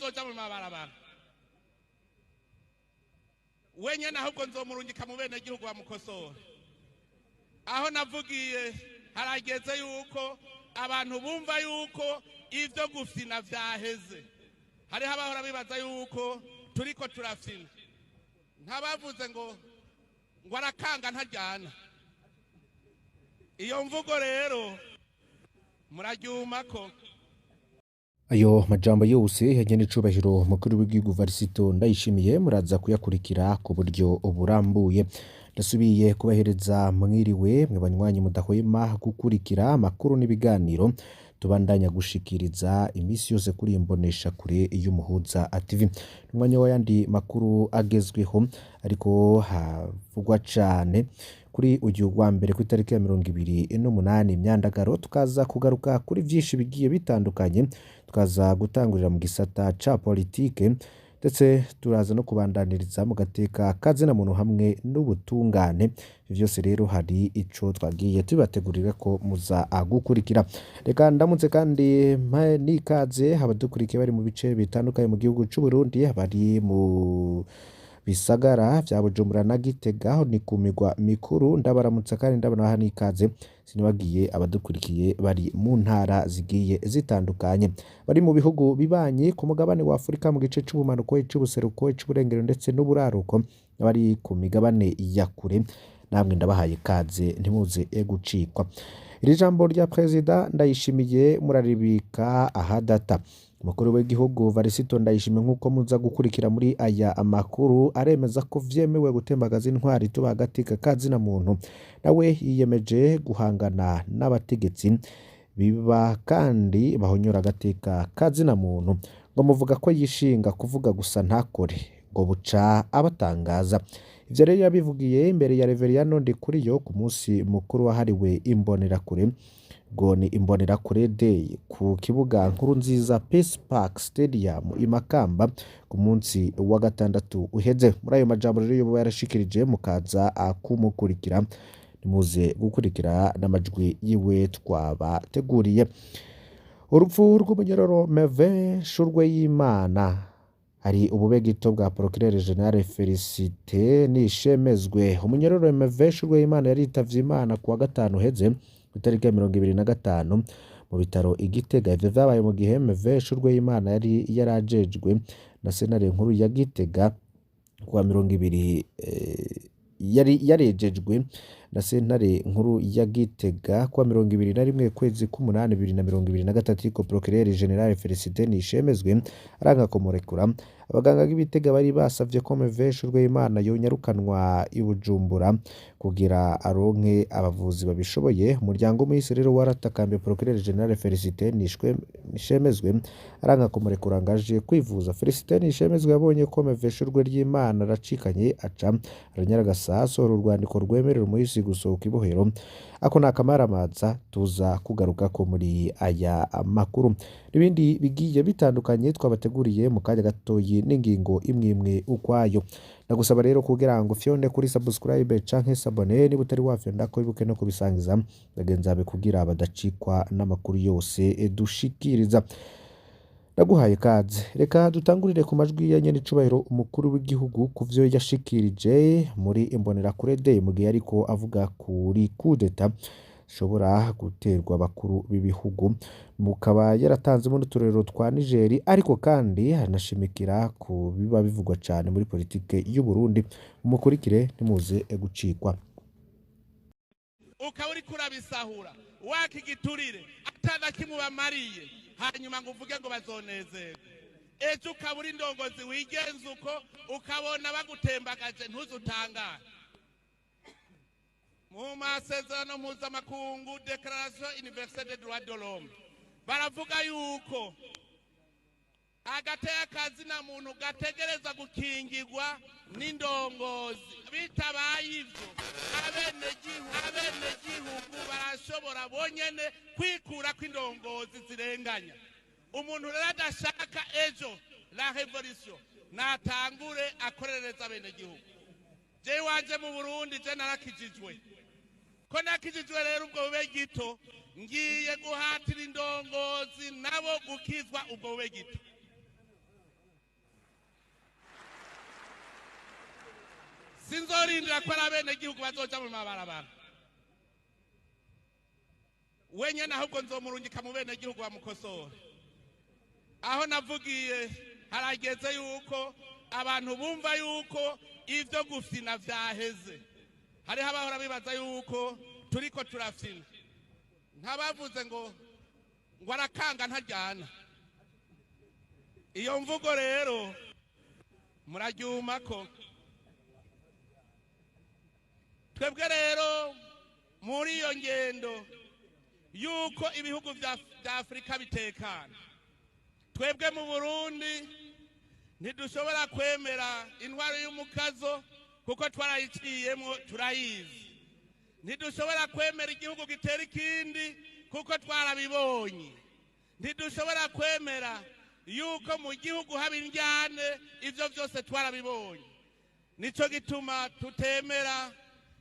ntazoja mu mabarabara wenyene, ahubwo nzomurungika mu benegihugu bamukosora. Aho navugiye, harageze yuko abantu bumva yuko ivyo gufyina vyaheze. Hariho abahora bibaza yuko turiko turafyina, ntabavuze ngo arakanga ntaryana. Iyo mvugo rero muraryumako. Ayo majambo yose ya nyen'icubahiro mukuru w'igihugu Varisito Ndayishimiye muraza kuyakurikira ku buryo burambuye. Ndasubiye kubahereza mwiriwe, mwe banywanyi mudahwema gukurikira amakuru n'ibiganiro tubandanya gushikiriza imisi yose kuri iyi mbonesha kure y'Umuhuza TV. Umwanya w'ayandi makuru agezweho ariko havugwa cane kuri uyu wa mbere ku itariki ya 28 Imyandagaro, tukaza kugaruka kuri vyinshi bigiye bitandukanye, tukaza gutangurira mu gisata ca politike, ndetse turaza no kubandaniriza mu gateka kazina muntu hamwe n'ubutungane. Ivyo vyose rero hari ico twagiye tubategurira ko muza gukurikira. Reka ndamutse kandi mpe n'ikaze abadukurikiye bari mu bice bitandukanye mu gihugu c'u Burundi, bari mu bisagara vya Bujumbura na Gitega, aho ni ku migwa mikuru. Ndabaramutsa kandi ndabaha n'ikaze. Sinibagiye abadukurikiye bari mu ntara zigiye zitandukanye, bari mu bihugu bibanyi, ku mugabane wa Afurika mu gice c'ubumanuko, ic'ubuseruko, ic'uburengero ndetse n'uburaruko, bari ku migabane ya kure, namwe ndabahaye ikaze, ntimuze gucikwa. Iri jambo rya Perezida Ndayishimiye muraribika ahadata. Umukuru w'igihugu Varisito Ndayishimiye, nk'uko muza gukurikira muri aya amakuru, aremeza ko vyemewe gutembagaza intwari tuba hagati kazina muntu. Nawe yiyemeje guhangana n'abategetsi biba kandi bahonyora agateka kazina muntu. Ngo muvuga ko yishinga kuvuga gusa ntakore, ngo buca abatangaza. Ivyo rero yabivugiye imbere ya Reveriyano Ndikuriyo ku munsi mukuru wahariwe imbonerakure, ngo ni Imbonerakure Day, ku kibuga Nkuru Nziza Peace Park Stadium i Makamba ku munsi wa gatandatu uheze. Muri ayo majambo rero yoba yarashikirije, mukaza kumukurikira, nimuze gukurikira n'amajwi yiwe twabateguriye. Urupfu rw'umunyororo Meve Shurwe y'Imana, hari ubube gito bwa Procureur General Felicite Nishemezwe. Umunyororo Meve Shurwe y'Imana yaritavye Imana kuwa gatanu uheze ku itariki ya 25 mu bitaro i Gitega. Ivyo vyabaye mu gihe Meve Shurwe y'Imana yari yarajejwe na sentare nkuru ya Gitega kuwa 20, yari yarejejwe na sentare nkuru ya Gitega kuwa 21 kwezi k'umunani 2023, ariko Procureur General Felicite Nishemezwe aranga kumurekura. Abaganga b'Ibitega bari basavye ko Meve Shurwe y'Imana yonyarukanwa i Bujumbura kugira aronke abavuzi babishoboye. Umuryango w'umuhisi rero waratakambiye Procureur General Felicite Nishemezwe, aranga kumurekura ngo aje kwivuza. Felicite Nishemezwe yabonye ko Meve Shurwe ry'Imana aracikanye, aca aranyaragasa asohora urwandiko rwemerera umuhisi gusohoka ibohero. Ako ni akamaramaza tuza kugaruka ko muri aya makuru n'ibindi bigiye bitandukanye twabateguriye mu kanya gatoyi, n'ingingo imwe imwe ukwayo. Ndagusaba rero kugira ngo ufyonde kuri subscribe canke s'abonner niba utari wafyonda ko, wibuke no kubisangiza bagenzi bawe kugira badacikwa n'amakuru yose dushikiriza. Ndaguhaye ikaze. Reka dutangurire ku majwi ya nyenicubahiro umukuru w'igihugu ku vyo yashikirije muri Imbonerakure Day, mu gihe ariko avuga kuri kudeta ishobora guterwa abakuru b'ibihugu, mukaba yaratanzemo n'uturorero twa Nigeri, ariko kandi anashimikira ku biba bivugwa cane muri politike y'u Burundi. Mukurikire, ntimuze gucikwa. Ukaba uriko urabisahura, waka igiturire atana kimwe ubamariye, hanyuma ngo uvuge ngo bazonezerwe ejo. Ukaba uri indongozi wigenza uko, ukabona bagutembagaje, ntuzutangare. Mu masezerano mpuzamakungu, Déclaration universelle des droits de l'homme, baravuga yuko agateka kazina muntu gategereza gukingirwa n'indongozi. Bitabaye ivyo, abenegihugu barashobora bonyene kwikura ko indongozi zirenganya umuntu. Rero adashaka ejo la révolution, natangure akorereza abenegihugu. Jewe wanje mu Burundi, je narakijijwe. Ko nakijijwe rero, ubwo bube gito, ngiye guhatira indongozi nabo gukizwa ubwo bube gito. Sinzorindira ko ari abenegihugu bazoja mu mabarabara wenyene, ahubwo nzomurungika mu benegihugu bamukosora. Aho navugiye, harageze yuko abantu bumva yuko ivyo gufyina vyaheze. Hariho abahora bibaza yuko turiko turafyina, nkabavuze ngo arakanga ntaryana. Iyo mvugo rero muraryumako. Twebwe rero muri iyo ngendo yuko ibihugu vya Afurika bitekana, twebwe mu Burundi ntidushobora kwemera intwaro y'umukazo, kuko twarayiciyemo, turayizi. Ntidushobora kwemera igihugu gitera ikindi, kuko twarabibonye. Ntidushobora kwemera yuko mu gihugu haba indyane, ivyo vyose twarabibonye. Nico gituma tutemera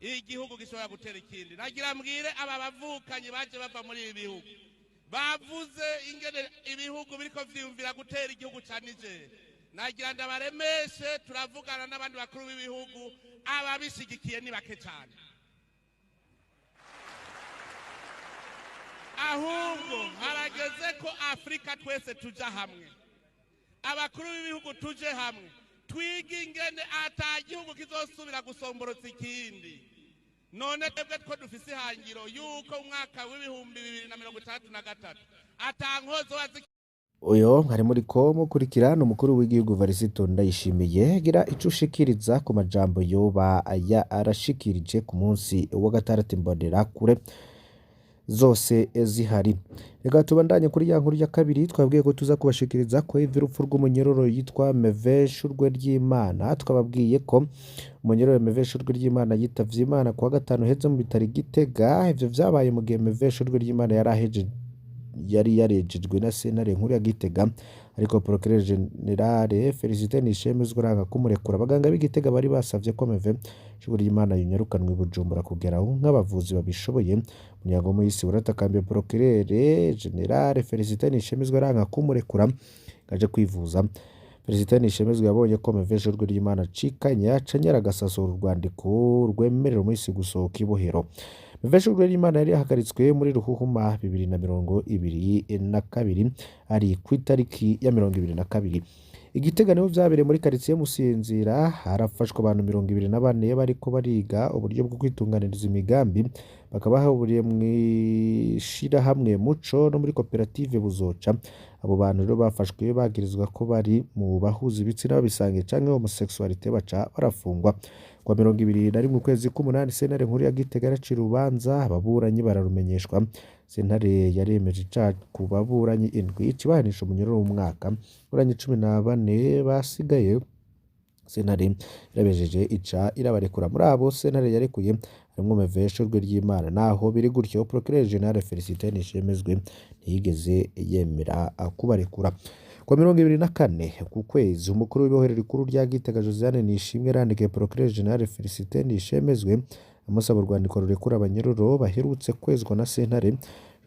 igihugu gishobora gutera ikindi. Nagira mbwire aba bavukanyi baje bava muri ibi bihugu, bavuze ingene ibihugu biriko vyiyumvira gutera igihugu ca Niger. Nagira ndabaremeshe, turavugana n'abandi bakuru b'ibihugu, ababishigikiye ni bake cane. Ahubwo harageze ko Afurika twese tuja hamwe, abakuru b'ibihugu tuje hamwe, twige ingene ata gihugu kizosubira gusomborotsa ikindi. None twebwe two dufise ihangiro yuko umwaka w'2063 ata nkozo. Uyo mwari muriko mukurikira ni umukuru w'igihugu Varisito Ndayishimiye. Gira ico ushikiriza ku majambo yoba yarashikirije ku munsi wa gatandatu, imbonerakure zose zihari. Reka tubandanye kuri ya nkuru ya kabiri twabwiye ko tuza kubashikiriza ko ivy'urupfu rw'umunyororo yitwa Meve Shurwe ry'Imana. Twababwiye ko umunyororo Meve Shurwe ry'Imana yitavye Imana kuwa gatanu heze mu bitaro i Gitega. Ivyo vyabaye mu gihe Meve Shurwe ry'Imana yari aheje yari yarejejwe na sentare nkuru ya Gitega, ariko Procureur General Felicite Nishemezwa aranga kumurekura. Abaganga b'i Gitega bari basavye ko Meve Shurwe ry'Imana yonyarukanwa i Bujumbura kugera aho nk'abavuzi babishoboye. Umuryango w'umuhisi waratakambiye Procureur General Felicite Nishemezwa, aranga kumurekura aje kwivuza. Felicite Nishemezwa yabonye ko Meve Shurwe ry'Imana acikanye, aca nyaragasasohora urwandiko rwemerera umuhisi gusohoka ibohero. Meve Shurwe ry'Imana yari yahagaritswe muri Ruhuhuma 2022, ari ku itariki ya 22. I Gitega niho vyabereye, muri karitsiye Musinzira. Harafashwe abantu 24 bariko bariga uburyo bwo kwitunganiriza imigambi, bakaba bahuriye mw'ishirahamwe Muco no muri koperative Buzoca. Abo bantu rero bafashwe bagirizwa ko bari mu bahuza ibitsina babisangiye canke homosexualité, baca barafungwa. Kuwa 21 ukwezi k'umunani, sentare nkuru ya Gitega yaracira urubanza, ababuranyi bararumenyeshwa. Sentare yaremeje icaha ku baburanyi indwi, ikibahanisha umunyororo w'umwaka. Ababuranyi 14 basigaye sentare irabejeje, ica irabarekura. Muri abo sentare yarekuye harimwo Meve Shurwe ry'Imana. Naho biri gutyo, Procureur General Felicite Nishemezwe ntiyigeze yemera kubarekura. Kuwa 24 ku kwezi, umukuru w'ibohero rikuru rya Gitega Josiane Nishimwe yarandikiye Procureur General Felicite Nishemezwe amusaba urwandiko rurekura abanyororo baherutse kwezwa na sentare.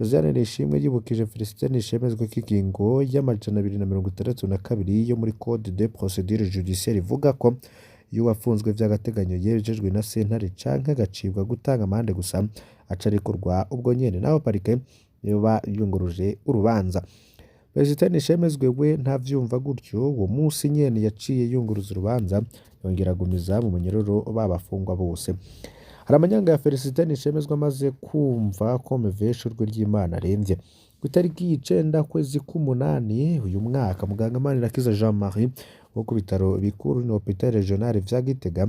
Josiane Nishimwe yibukije Felicite Nishemezwe ko ingingo y'262 yo muri Code de procédure judiciaire ivuga ko iyo uwafunzwe vy'agateganyo yejejwe na sentare canke agacibwa gutanga amande gusa, aca arekurwa ubwo nyene, naho parike yoba yunguruje urubanza. Felicite Nishemezwe we ntavyumva gutyo. Uwo munsi nyene yaciye yunguruza urubanza, yongera agumiza mu munyororo babafungwa bose. Hari amanyanga ya Felicite Nishemezwa amaze kumva ko Meve Shurwe ry'Imana aremvye. Ku itariki y'icenda kwezi k'umunani uyu mwaka, muganga Manirakiza Jean Marie wo ku bitaro bikuru ni Hôpital Regional vya Gitega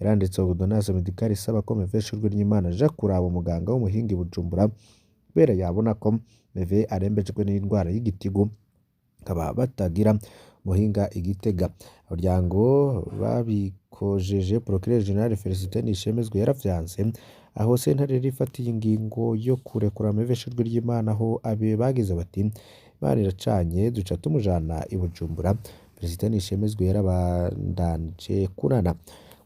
yaranditse ordonnance médicale isaba ko Meve Shurwe ry'Imana aja kuraba umuganga w'umuhinga i Bujumbura, kubera yabona ko Meve arembejwe n'indwara y'igitigu, bakaba batagira muhinga i Gitega. Abanyamuryango babikojeje Procureur General Felicite Nishemezwe yaravyanse. Aho sentare rero ifatiye ingingo yo kurekura Meve Shurwe ry'Imana, aho abe bagize bati: "Imana iracanye", duca tumujana i Bujumbura. Felicite Nishemezwe yarabandanije kunana.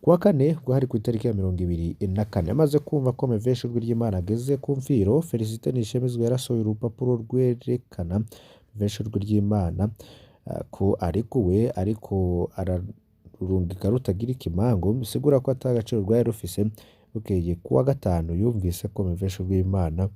Kuwa kane, ubwo hari ku itariki ya 24, amaze kumva ko Meve Shurwe ry'Imana ageze ku mfiro, Felicite Nishemezwe yarasohoye urupapuro rwerekana Meve Shurwe ry'Imana ko arekuwe, ariko ararurungika rutagira ikimangu, bisigura ko ata gaciro rwari rufise. Bukeye kuwa gatanu yumvise ko Mevesho Rwimana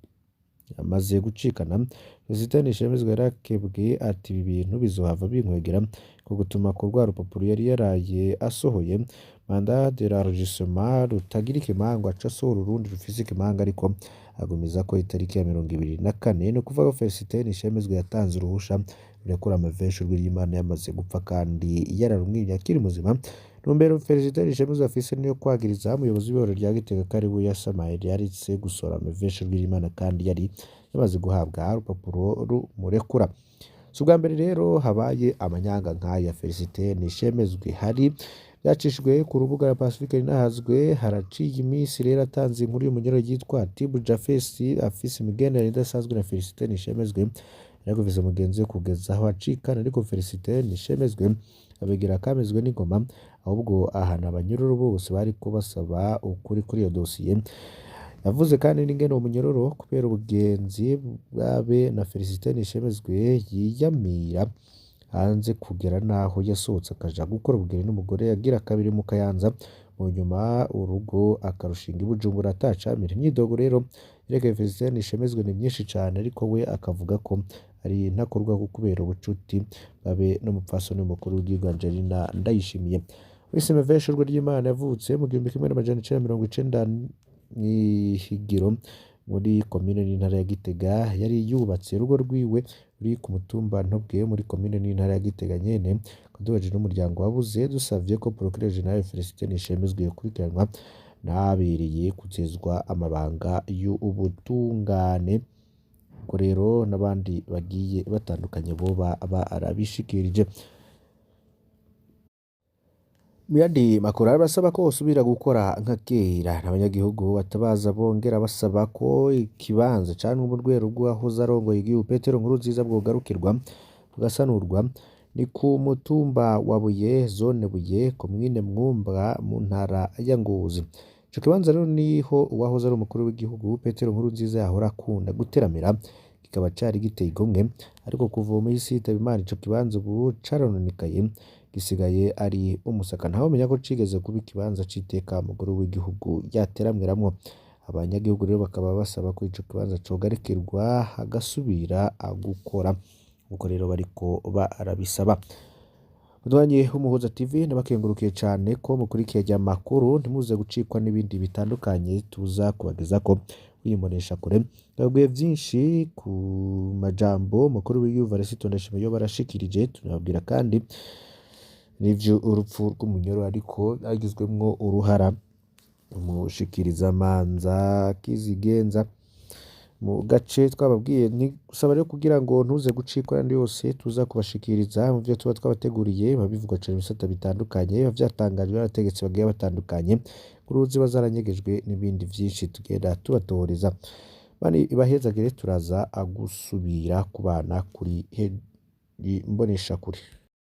amaze gucikana, Felicite Nishemezwa yarakebwe ati ibi bintu bizohava binkwegera ko gutuma ko rwa rupapuro yari yaraye asohoye mandat de l'enregistrement rutagira ikimangu, aca asohora urundi rufise ikimangu, ariko agumiza ko itariki ya 24. Ni ukuvuga ko Felicite Nishemezwa yatanze uruhusha rurekura Mevesho Rw'Imana yamaze gupfa kandi yararumwimye akiri muzima. Ntumbero Felicite Nishemezwa afise niyo kwagiriza umuyobozi w'ibiro rya Gitega ko ari we yasamaye yaritse gusohora Mevesho Rw'Imana kandi yari yamaze guhabwa urupapuro rumurekura. Si ubwa mbere rero habaye amanyanga nk'aya Felicite Nishemezwe, hari byacishijwe ku rubuga rwa Pacifique Rinahazwe. Haraciye iminsi rero atanze inkuru y'umunyoro yitwa Tibu Jafesi afise imigenderanire idasanzwe na Felicite Nishemezwe, yaraguvise mugenzi we kugeza aho acikana, ariko Felicite Nishemezwe abegera kamezwe n'ingoma, ahubwo ahana abanyururu bose bariko basaba ukuri kuri iyo dosiye. Yavuze kandi n'ingene uwo munyororo kubera ubugenzi bwabe na Felicite Nishemezwe yiyamira hanze kugera naho yasohotse akaja gukora ubugeni n'umugore yagira kabiri mu Kayanza, mu nyuma urugo akarushinga i Bujumbura atacamira. Imyidogo rero yerekeye Felicite Nishemezwe ni myinshi cane, ariko we akavuga ko ari ntakorwa kubera ubucuti babe n'umupfasoni mukuru w'igihugu Angelina Ndayishimiye. Wise Mevesho Rw'Imana yavutse mu 1990 mw'Ihigiro muri komine n'intara ya Gitega. Yari yubatse urugo rwiwe ruri ku mutumba Ntobwe muri komine n'intara ya Gitega nyene. Kaduhaje n'umuryango wabuze dusavye ko Procureur General Felicite Nishemezwe yokurikiranwa n'abereye kuzezwa amabanga y'ubutungane. Ko rero n'abandi bagiye batandukanye boba barabishikirije. Mu yandi makuru, arabasaba ko bosubira gukora nka kera. Abanyagihugu batabaza bongera basaba ko ikibanza canke urwego rw'uwahoze arongoye igihugu Petero Nkurunziza bwogarukirwa bugasanurwa. Ni ku mutumba wa Buye, zone Buye, komine Mwumba, mu ntara ya Ngozi. Ico kibanza rero niho uwahoze ari umukuru w'igihugu Petero Nkurunziza yahora akunda guteramira, kikaba cari giteye igomwe, ariko kuva uwo muhisi yitaba Imana ico kibanza ubu carononekaye, gisigaye ari umusaka. Ntawomenya ko cigeze kuba ikibanza c'iteka umukuru w'igihugu yateramiramwo. Abanyagihugu rero bakaba basaba ko ico kibanza cogarukirwa hagasubira gukora, nkuko rero bariko barabisaba. Munywanyi w'Umuhuza TV, ndabakengurukiye cane ko mukurikiye aya makuru, ntimuze gucikwa n'ibindi bitandukanye tuza kubagezako wiyibonesha kure. Ndababwiye vyinshi ku majambo mukuru w'igihugu Varisito Ndayishimiye yoba arashikirije, tunababwira kandi n'ivyo urupfu rw'umunyoro ariko agizwemwo uruhara umushikirizamanza Kizigenza mu gace twababwiye. Ni gusaba rero kugira ngo ntuze gucikwa n'andi yose tuza kubashikiriza mu vyo tuba twabateguriye, biba bivugwa cane mu bisata bitandukanye, biba vyatangajwe n'abategetsi bagiye batandukanye, inkuru ziba zaranyegejwe n'ibindi vyinshi tugenda tubatohoreza. Bani ibahezagire, turaza gusubira kubana kuri mboneshakure.